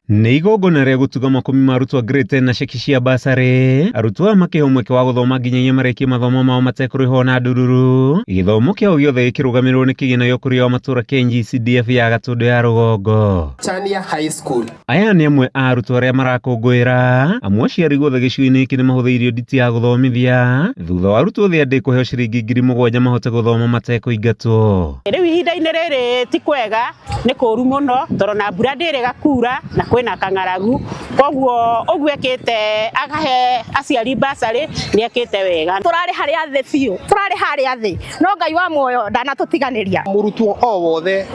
Nĩ igongona rĩa gũtuga makũmi ma arutwo a grade 10 na ceki cia bursary. Arutwo aya makĩheo mweke wa gũthoma nginyagia marĩkie mathomo mao matekũrĩhwo na ndururu. Gĩthomo kĩao gĩothe gĩkĩrũgamĩrĩrwo nĩ kĩgĩna gĩa ũkũria wa matũũra kĩa NGCDF ya Gatũndũ ya rũgongo. Chania High School. Aya nĩ amwe a arutwo arĩa marakũngũĩra. Amwe aciari guothe gĩcigo-inĩ gĩkĩ nĩ mahũthĩirio nditi ya gũthomithia thutha wa arutwo othe a ndĩ kũheo ciringi 7,000 mahote gũthoma matekũingatwo. Rĩu ihinda-inĩ rĩrĩ ti kwega, nĩ kũru mũno tondũ na mbura ndĩrĩga kura na kwĩna kang'aragu, koguo ũguo ekĩte akahe aciari bursary nĩ ekĩte wega. Tũrarĩ harĩa thĩ biũ, tũrarĩ harĩa thĩ, no Ngai wa muoyo ndanatũtiganĩria. Mũrutwo o wothe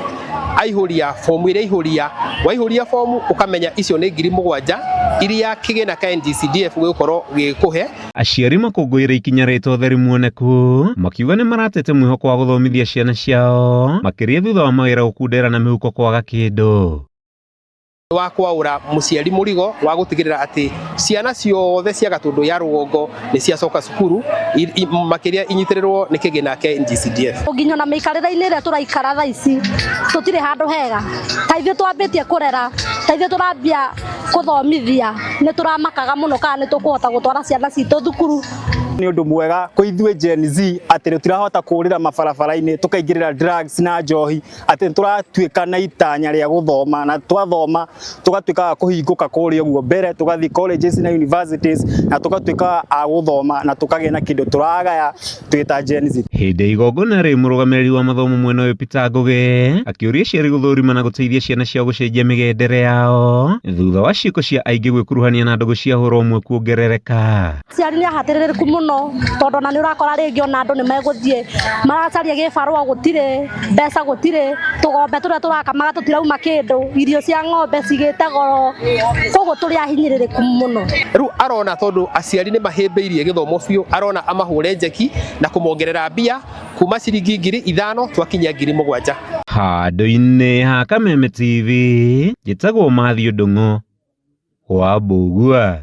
aihũria fomu ĩrĩa aihũria, waihũria fomu ũkamenya icio nĩ 7,000 iria kĩgĩna kĩa NGCDF gĩgũkorwo gĩgĩkũhe. Aciari makũngũĩire ikinya rĩtwa ũtheri muoneku, makiuga nĩ maratete mwĩhoko wa gũthomithia ciana ciao, makĩria thutha wa mawĩra gũkundera na mĩhuko kwaga kĩndũ. Wa kwaũra mũciari mũrigo wa gũtigĩrĩra atĩ ciana ciothe cia Gatũndũ ya rũgongo nĩ ciacoka cukuru, makĩria inyitĩrĩrwo nĩ kĩgĩna kĩa NGCDF. Nginya na mĩikarĩre-inĩ ĩrĩa tũraikara thaa ici tũtirĩ handũ hega, ta ithuĩ twambĩtie kũrera, ta ithuĩ tũrambia kũthomithia, nĩ tũramakaga mũno kana nĩ tũkũhota gũtwara ciana citũ thukuru. Nĩ ũndũ mwega kwĩ ithuĩ Gen Z atĩ tũtirahota kũrĩra mabarabara-inĩ tũkaingĩrĩra drugs na njohi, atĩ nĩ tũratuĩka na itanya rĩa gũthoma, na twathoma tũgatuĩka a kũhingũka kũrĩa ũguo mbere, tũgathiĩ colleges na universities na tũgatuĩka a gũthoma na tũkagĩa na kĩndũ tũragaya twĩ ta Gen Z. Hĩndĩ ya igongona rĩu mũrũgamĩrĩri wa mathomo mwena ũyũ Peter Ngũgĩ akĩũria aciari gũthũrima na gũteithia ciana ciao gũcenjia mĩgendere yao thutha wa ciĩko cia aingĩ gwĩkuruhania na ndũgũ cia hũra ũmwe kuongerereka. Aciari nĩ ahatĩrĩrĩku mũno tondũ ona nĩ ũrakora rĩngĩ ona andũ nĩ megũthiĩ maracaria gĩbarũa gũtirĩ, mbeca gũtirĩ, tũgombe tũrĩa tũrakamaga tũtirauma kĩndũ, irio cia ng'ombe cigĩte goro, koguo tũrĩ ahinyĩrĩrĩku mũno. Rĩu arona tondũ aciari nĩ mahĩmbĩirie gĩthomo biũ, arona amahũre njeki na kũmongerera mbia kuma ciringi 5,000 twakinyia 7,000. Handũ-inĩ ha Kameme TV, njĩtagwo Mathew Ndung'u wa Mbũgua.